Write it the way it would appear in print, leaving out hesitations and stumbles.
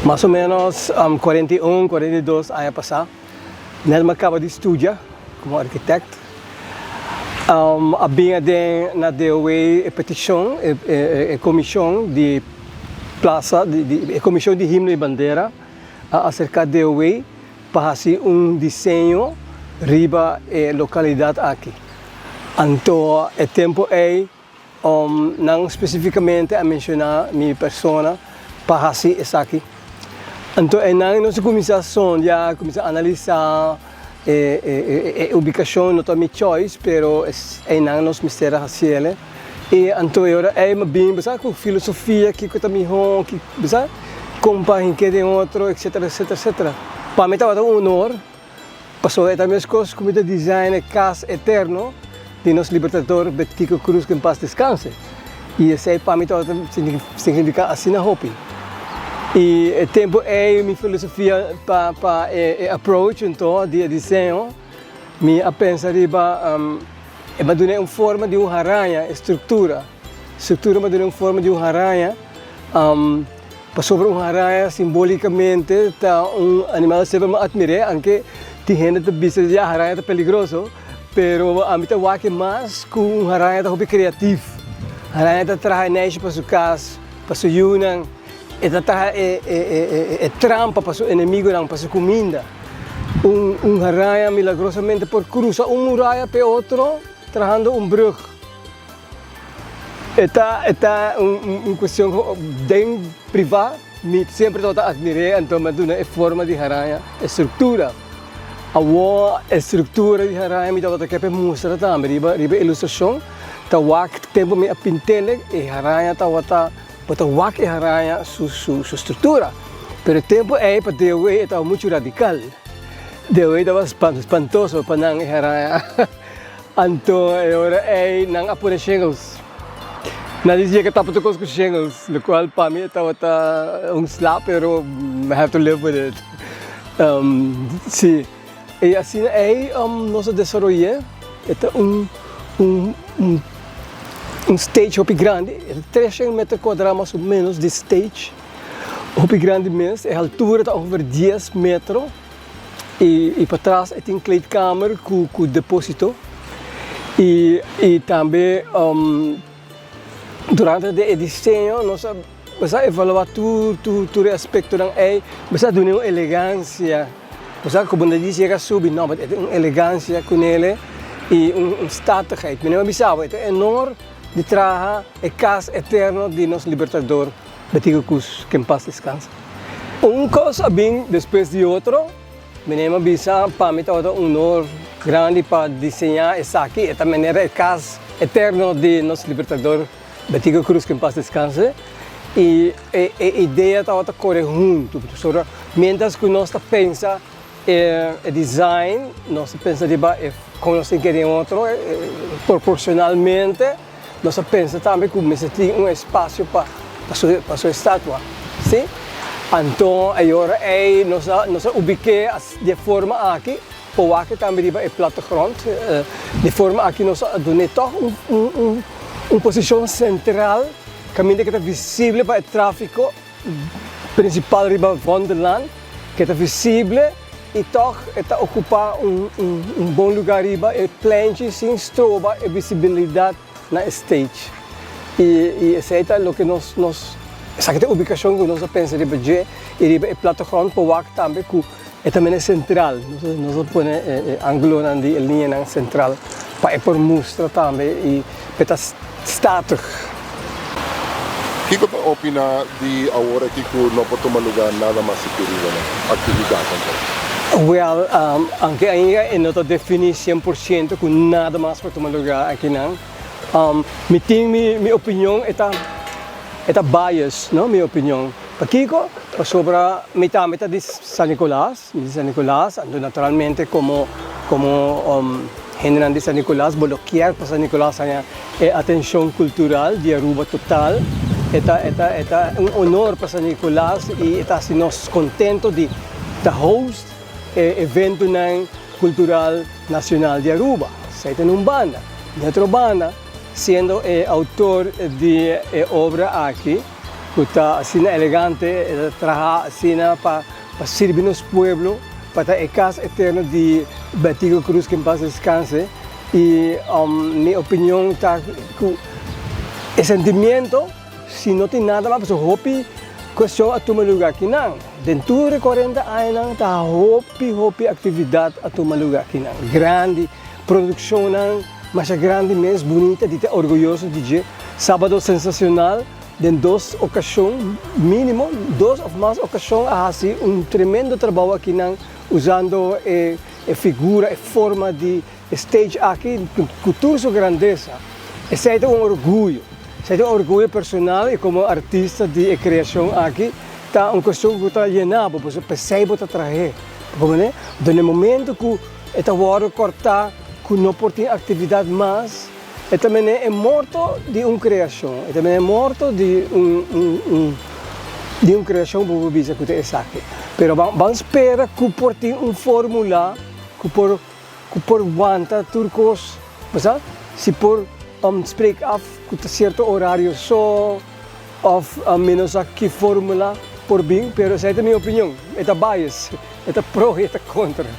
Mas o menos 41, 42 aña pasá, net mi a kaba di studia komo arkitèkt. A bin aden na DOW e petishon, e komishon di plasa, e komishon di himno i bandera a aserká DOW pa hasi un diseño riba e lokalidat aki. Anto e tempu ei nan spesifikamente a menshoná mi persona pa hasi esaki. Anto einan nos a kuminsá sondia, kuminsá analisá e ubikashon, no ta mi choice pero einan nos mester a hasiel. I anto e ora ei mi a bin bo sa ku filosofia kiko ta mihó, bo sa kon pa hink'é den otro etcetera etcetera etcetera. Pa mi tabata un honor pasobra e ta meskos ku mi ta design e kas eterno di nos libertador Betico Croes ku en pas deskanse. I esei pa mi tabata signifiká asina hopi. I e tempu ei mi filosofia pa pa e approach anto di e diseño mi a pensa riba E ba dun'é un forma di un haraña, e struktura. Struktura ba dun'é un forma di un haraña, pasobra un haraña simbolikamente ta un animal semper mi a atmir'é, anke tin hende ta bisa ya haraña ta peligroso, pero ami ta wak mas ku un haraña ta hopi kreatif. Haraña ta traha e neshi pa su kas, pa su yunan. E ta traha e trampa pa su enemigunan, pa su kuminda. Un haraña milagrosamente por krusa un muraya p'e otro trahando un brug. E ta e ta un kuestion den privá, mi semper tabata atmir'é, anto mi a duna e forma di haraña, e struktura. Awor e struktura di haraña mi tabata ke p'e mustra tambe riba riba e ilustrashon. Ta wak tempu mi a pint'el e haraña tabata. Bo ta wak e haraña su su struktura. Pero e tempu ei pa Dewey e tabata muchu radikal. Dewey tabata spantoso pa nan e haraña. Anto e ora ei nan a pone shingles. Nan di yega tapa tur kos ku shingles, lokual pa mi e tabata un sla pero I have to live with it. Si. I asina ei nos a desaroy'é. E ta un un un stage hopi grandi, e ta treshen meter kuadrá mas o ménos di stage, hopi grandi mes. E haltura ta ongeveer dies metro i i patras e tin kleedkamer ku ku depósito i i tambe Durante di e diseño nos a nos a evaluá tur tur tur e aspektonan ei, nos a dun'é un elegansia, nos a komo nan di yega subi no, but e tin un elegansia kunele i un un statigheid. Mi no a bisa bo e ta enor di traha e kas eterno di nos Libertador Betico Croes, ke en pas deskansa. Un kos a bin despues di otro. Meneer a bisa, Pa mi tabata un honor grandi pa diseñá esaki. E ta manera e kas eterno di nos Libertador Betico Croes, ke en pas deskanse. I e idea tabata kore huntu. Pasobra miéntras ku nos ta pensa e design, nos ta pensa riba e kon nos tin kere den otro proporshonalmente. Nos a pensa tambe ku mester tin un espasio pa pa su estatua, si. Anto e ora ei nos a nos a ubik'é di e forma aki, por wak tambe riba e plattegrond. Di e forma aki nos a dun'é tòg un un un posishon sentral kaminda ku ta visible pa e tráfiko prinsipal riba Vondellaan, ku ta visible i tòg e ta okupá un un bon lugá riba e plenchi sin stroba e visibilidat na e stage. I i esei ta loke nos nos esaki ta e ubikashon ku nos a pensa riba dje i riba e plattegrond por wak tambe ku e ta mene sentral. Nos a nos a pone e e angulonan di e liñanan sentral pa e por mustra tambe i pa e ta statig. Kiko ta opiná di awor aki ku no por tuma lugá nada mas sikiu riba nan aktividatnan ta? Wèl, anke ainda e no ta definí 100% ku nada mas por tuma lugá akinan. Mi tin mi opinion, e ta e ta bias, no, mi opinion. Pakiko? Pasobra mi tambe ta di San Nicolas, mi di San Nicolas, anto naturalmente komo komo hendenan di San Nicolas bo lo kier pa San Nicolas haña e atencion cultural di Aruba total. E ta e ta e ta un honor pa San Nicolas y e ta haci nos contento di ta host e eventonan cultural nacional di Aruba. Esey ta na un banda. Di otro banda, siendo e autor di e obra aki, ku ta asina elegante, e ta traha asina pa pa sirbi nos pueblo, pa ta e kas eterno di Betico Cruz ke en pas deskanse. I mi opinion ta ku e sentimiento si no tin nada mas pasobra hopi kuestion a tuma luga akinan. Den tur e kuarenta añanan ta hopi hopi aktividat a tuma luga akinan. Grandi produkshonnan masha grandi mes bunita di ta orguyoso di dje. Sábado Sensacional den dos okashon mínimo dos òf mas okashon a hasi un tremendo trabou akinan usando e E figura, e forma di e stage aki ku tur su grandesa, esei ta un orguyo. Esei ta un orguyo personal i komo artista di e kreashon aki ta un kuestion ku ta yena bo, pasobra p'esei bo ta trah'é. Bo comprende? Den e momento ku e ta wòrdu kòrtá, ku no por tin aktividat mas, e ta mene e morto di un kreashon, e ta mene e morto di un un di un kreashon bo por bisa ku ta esaki. Pero ban ban spera ku por tin un formula ku por ku por wanta tur kos, bo sa, si por spreek af ku ta sierto orario so òf mi no sa ki formula por bin, pero esei ta mi opinion, e ta bias, e ta pro i e ta kontra.